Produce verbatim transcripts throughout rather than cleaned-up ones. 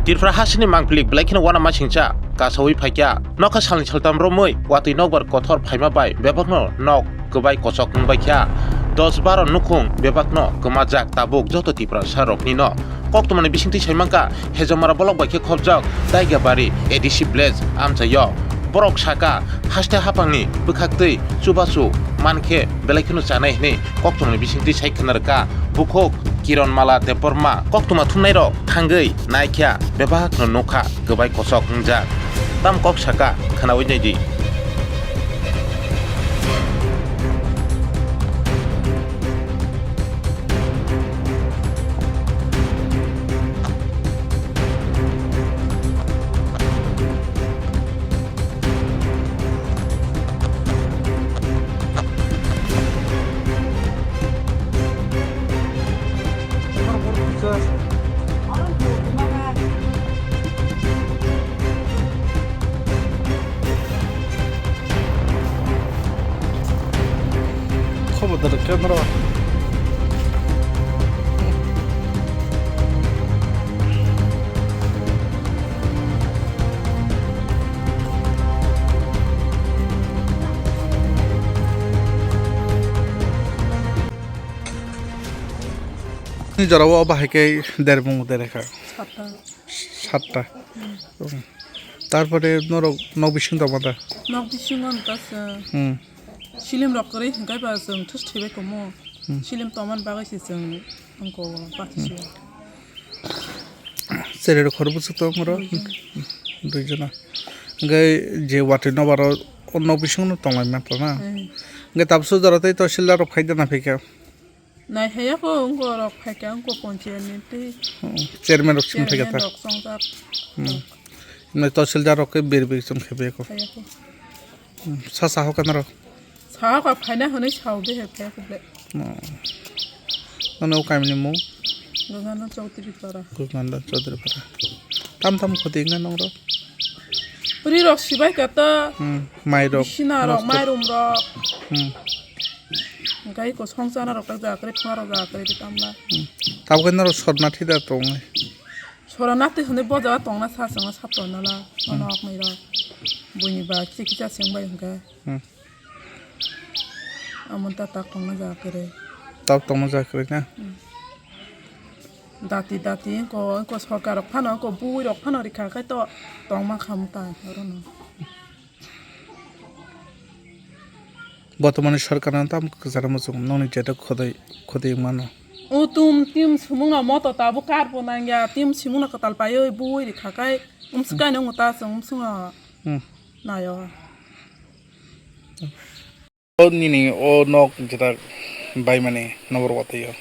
Tripura hasini mangpili belai kheno uanama singcha kasaui phaikha. Nokha salni saltam romwi watwi nokbar kothor phaima bai bebakno nok kwbai kochok wngbaikha. Dos baro nukhung bebakno kwmajak tabuk joto Tiprasa roknino. Koktwmani bisingtwi saimankha, Hejamara bolok bai khe khopjak Daigabari A D C village amchaio. Borok sakha, haste haphangni bwkhaktwi chubachu mankhe belai kheno chanai hwnwi koktwmani bisingtwi sai khna rwkha. Bukhuk Kiron Mala Debbarma koktwma thumnairok thangwi naikha, bebakno nukha kwbai kochok wngjak. Tam kok sakha, khnaui naidi. Khobor da rwkhe norok. Ni jora o bahai khe dermung derekha. Satta. Satta. Hmm. Tarpore norok nok bising tongma da? Nok bisingo wngkha se. Hmm. Silim rok kwrwi hwnkhe ba chwng thus thwibai komo. Hmm. Silim tongmani bagwi se chwng wngkha o bachisi. Hmm. Chererok khorokbwswk tong oro? Duijon. Duijona. Hwnkhe je watwi nobaro o nok bisingo no tonglai manthogo na? Hmm. Hwnkhe tabukhe jora tei tahsildar rok phai da na phaikha? Nai haya ko wngko rok phaikha wngko ponchayat ni tei Hmm, chairman rok simi phaikha chairman ta? Rok chongjak. Hmm. Nai tahsildar rok khe bir bir chong khe beko. Haya ko. Hmm, sa sa hoka norok? Sa hoka phaina hwnwi sao de he phaya ko ble. Hmm. Nono o kamini mung? Gangana Chaudhary Para. Gangana Chaudhary Para. Tam tam khoti wngna nongrok? Ri rok sibai kata. Hmm, mai rok. Bisina rok, nosto. Mairum rok. Hmm. Hwnkhe iko songchana rok tak jakre, phunga rok jakre, di tamla. Hmm. Tabukhe norok sorna thida tongnai. Sora nati hwnwi bo jaga tongna sa chwngno sa tongna la. Hmm. Ono oknwi rok. Buini ba kisa kisa chwng bai hwnkhe. Hmm. Amon ta tak tongna jakre. Tak tongna jakre na? Hmm. Dati dati ko, ko sorkar rok phano, ko bui rok phano rikha khai to tongma khamu ta orono. Botomani sorkar no tamo kwcharo muchung nokni jeto khodoi khodoi mano. O tum tim sumung no moto tabo kar bo nangya, tim sumung no kwtal paiwi bui rikha khai umswk kaino wngta chwng umswk no Hmm. nayo. O nini o nok jeta baimani nobor watwi o?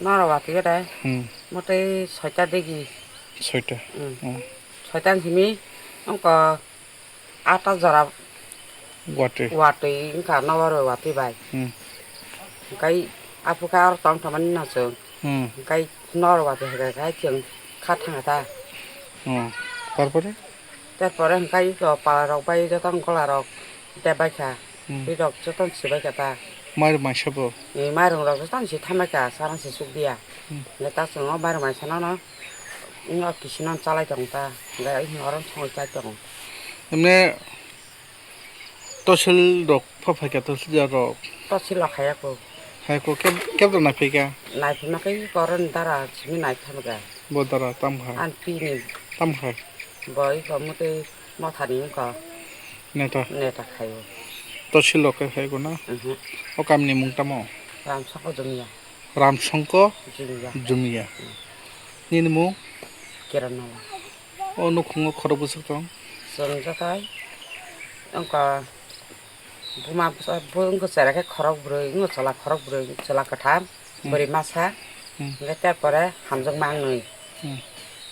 Noro watwi o de? Hmm. Motei soita digi. Soita? Hmm. Hmm. Soita ni simi wngkha ata jora watwi. Watwi wngkha nobor watwi bai. Hmm. Hwnkhe aphukhe aro tong tongmani no chwng. Hmm. Hwnkhe noro watwi hwnkhe chwng kha thangkha ta. Hmm. Tarpore? Tarpore hwnkhe iko pala rok bai joto gola rok tei baikha. Hmm. Ri rok joto no sibai kha ta. Mairum maisa bo? Ni mairum rok joto no si thamai kha, sana si suk dia. Hmm. Hwnkhe ta chwng o mairum maisa no no, wng o kisi no chalai tong ta. Hwnkhe oro songwi chai tongo. Emne tosil rok pha phai kha, tosil rok? Tosil rok haya ko. Haya ko, keb-, kebra nai phai kha? Nai phai ma khe iko oro ni dara simi nai phai kha. Bo dara tam kha? An pini. Tam kha? Bo iko motei Mothani wngkha. Neta. Neta khaio. Tosil rok khe khaio na? Mhm. O kamini mung tamo? Ramsongko Jumia. Ramsongko Jumia. Jumia. Mm. Nini mung? Kiran Mala. O nukhungo khorok bwswk tong? Chwng joto wngkha buma bwsa, bo wngkha chwrai khe khorok bwrwi, wngkha chwla khorok bwrwi, chwla kwtham. Hmm. Bwrwi masa, Hmm. hwnkhe ter pore hamjakma ang nwi. Hmm.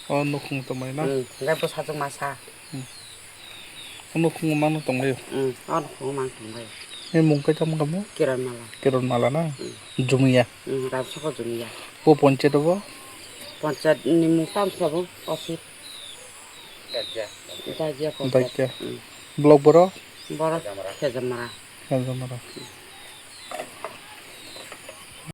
O nukhung tongmani na? Hmm, hwnkhe bwsajwk masa. Hmm. O nukhungo mano tonglaio? Hmm, o nukhungo mano tonglaio. Ni mung khe tamo kamo? Kiron Mala. Kiron Mala na? Hmm. Jumia? Hmm, Ramsongko Jumia. Bo ponchayat bo? Ponchayat ni mung tamo sabo, Osit. Dakia ponchayat. Dakia. Hmm. Block boro? Boro Khejamara. Khejamara.